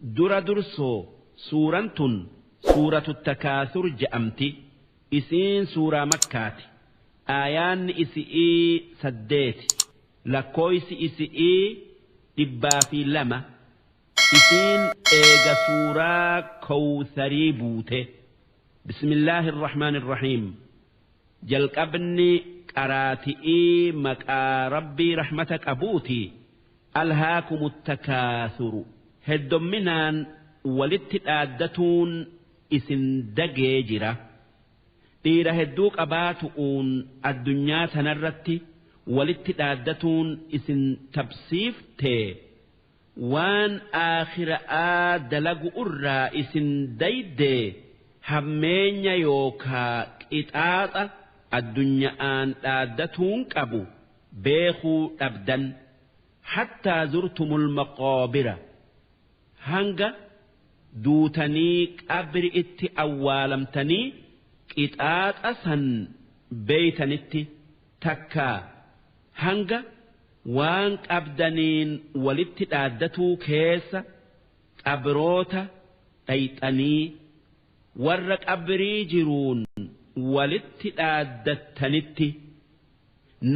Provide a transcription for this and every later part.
Dura dursoo suuraan tun suuratu takaasur je'amti. Isiin suuraa Makkaati. Aayaanni isi'ii 8, lakkooysi isi'ii 102. Isiin eega suuraa kowsarii buute. Bismillaahi irrahmaani irrahiim. Jalqabni qaraati'ii maqaa Rabbii rahmata qabuuti. Alhaakumu takaasuru, heddomminaan walitti dhaaddatuun isin dagee jira. Dhiira hedduu qabaatu'uun addunyaa tanarratti walitti dhaaddatuun isin tabsiiftee, waan aakhira'aa dalagu'urraa isin daydee, hammeenya yookaa qixaaxa addunya'aan dhaaddatuun qabu beekhuu dhabdan. Hattaa zurtumul maqaabira, hanga duutanii qabri'itti awwaalamtanii qixaaxa san beeytanitti, takkaa hanga waan qabdaniin walitti dhaaddatuu keessa qabroota dhayxanii warra qabrii jiruun walitti dhaaddattanitti.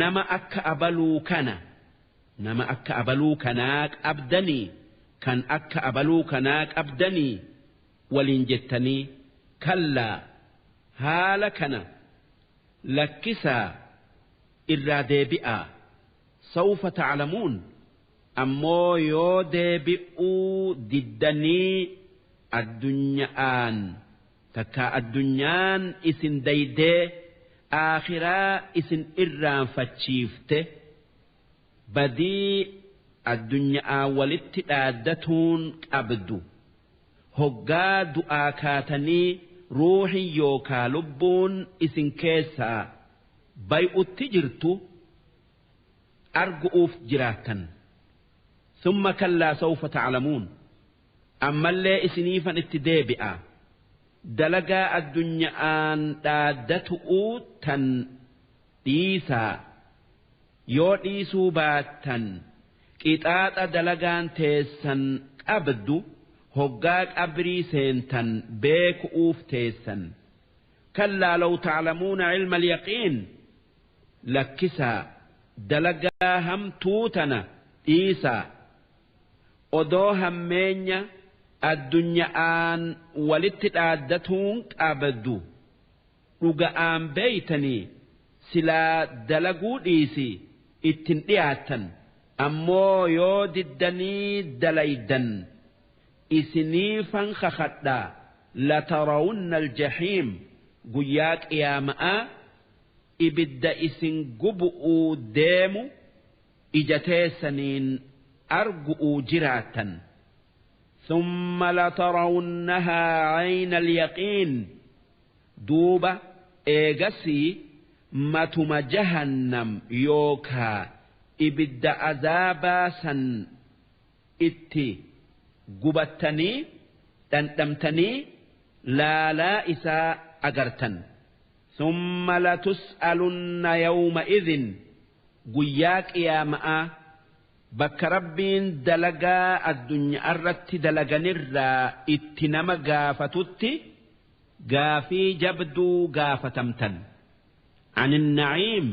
Nama akka abaluu kana, nama akka abaluu kanaa qabdanii, kan akka abaluu kanaa qabdanii waliin jettanii. Kallaa, haala kana lakkisaa, irraa deebi'aa. Sawfa ta'lamuun, ammoo yoo deebi'uu diddanii addunya'aan takkaa addunyaan isin daydee aakhiraa isin irraanfachiifte, badii addunya'aan walitti dhaaddatuun qabdu hoggaa du'aa kaatanii ruuhin yookaa lubbuun isin keessaa bay'utti jirtu argu'uuf jiraattan. Summa kallaa sawfa ta'lamuun, ammallee isiniifan itti deebi'a. Dalagaa addunya'aan dhaaddatu'uu tan dhiisaa. Yoo dhiisuu baattan qixaaxa dalagaan teessan qabdu hoggaa qabrii seentan beeku'uuf teessan. Kallaa law ta'lamuuna cilma alyaqiin, lakkisaa, dalagaa hamtuu tana dhiisaa. Odoo hammeenya addunya'aan walitti dhaaddatuun qabdu dhuga'aan beeytanii silaa dalaguu dhiisi ittin dhiyaattan. Ammoo yoo diddanii dalaydan isiniifan kakadhaa, latarawunna aljahiim, guyyaa qiyaama'aa ibidda isin gubu'uu deemu ija teessaniin argu'uu jiraattan. Thumma latarawunnahaa ayna alyaqiin, duuba eegasii matuma jahannam yookaa ibidda azaabaa san itti gubattanii dhandhamtanii laalaa isaa agartan. Thumma latus'alunna yawma idhin, guyyaa qiyaama'aa bakka Rabbiin dalagaa addunyaarratti dalaganirraa itti nama gaafatutti gaafii jabduu gaafatamtan. Anin na'iim,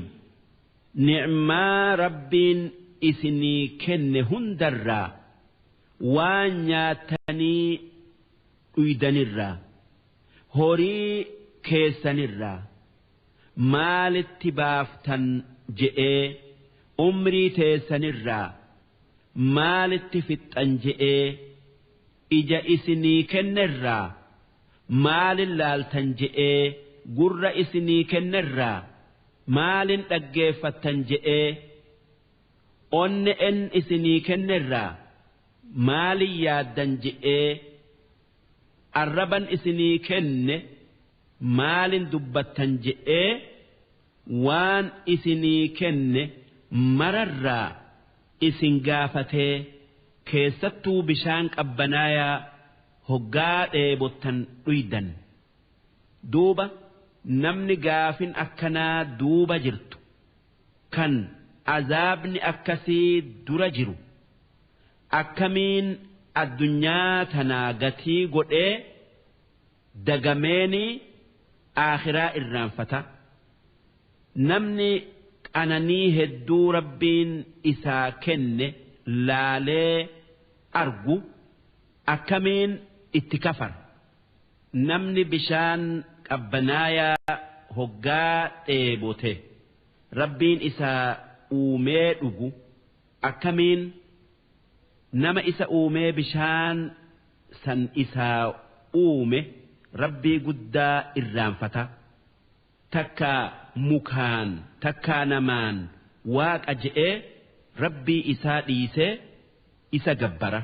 ni'maa Rabbiin isinii kenne hundarraa, waan nyaatanii dhuydanirraa, horii keessanirraa maalitti baaftan je'ee, umrii teessanirraa maalitti fixxan je'ee, ija isinii kennerraa maalin laaltan je'ee, gurra isinii kennerraa maalin dhaggeeffattan je'ee, onne en isinii kennerraa maalin yaaddan je'ee, arraban isinii kenne maalin dubbattan je'ee, waan isinii kenne mararraa isin gaafatee, keessattuu bishaan qabbanaayaa hoggaa dheebottan dhuydan. Duuba namni gaafin akkanaa duuba jirtu, kan azaabni akkasii dura jiru, akkamiin Addunyaa tanaa gatii godhee dagameeni aakhiraa irraanfata. Namni qananii hedduu Rabbiin isaa kenne laalee argu akkamiin itti kafara? Namni bishaan qabbanaayaa hoggaa dheebote Rabbiin isaa uumee dhugu akkamiin nama isa uumee bishaan san isaa uume Rabbii guddaa irraanfata? Takkaa mukaan takkaa namaan waaqa je'ee Rabbii isaa dhiisee isa gabbara.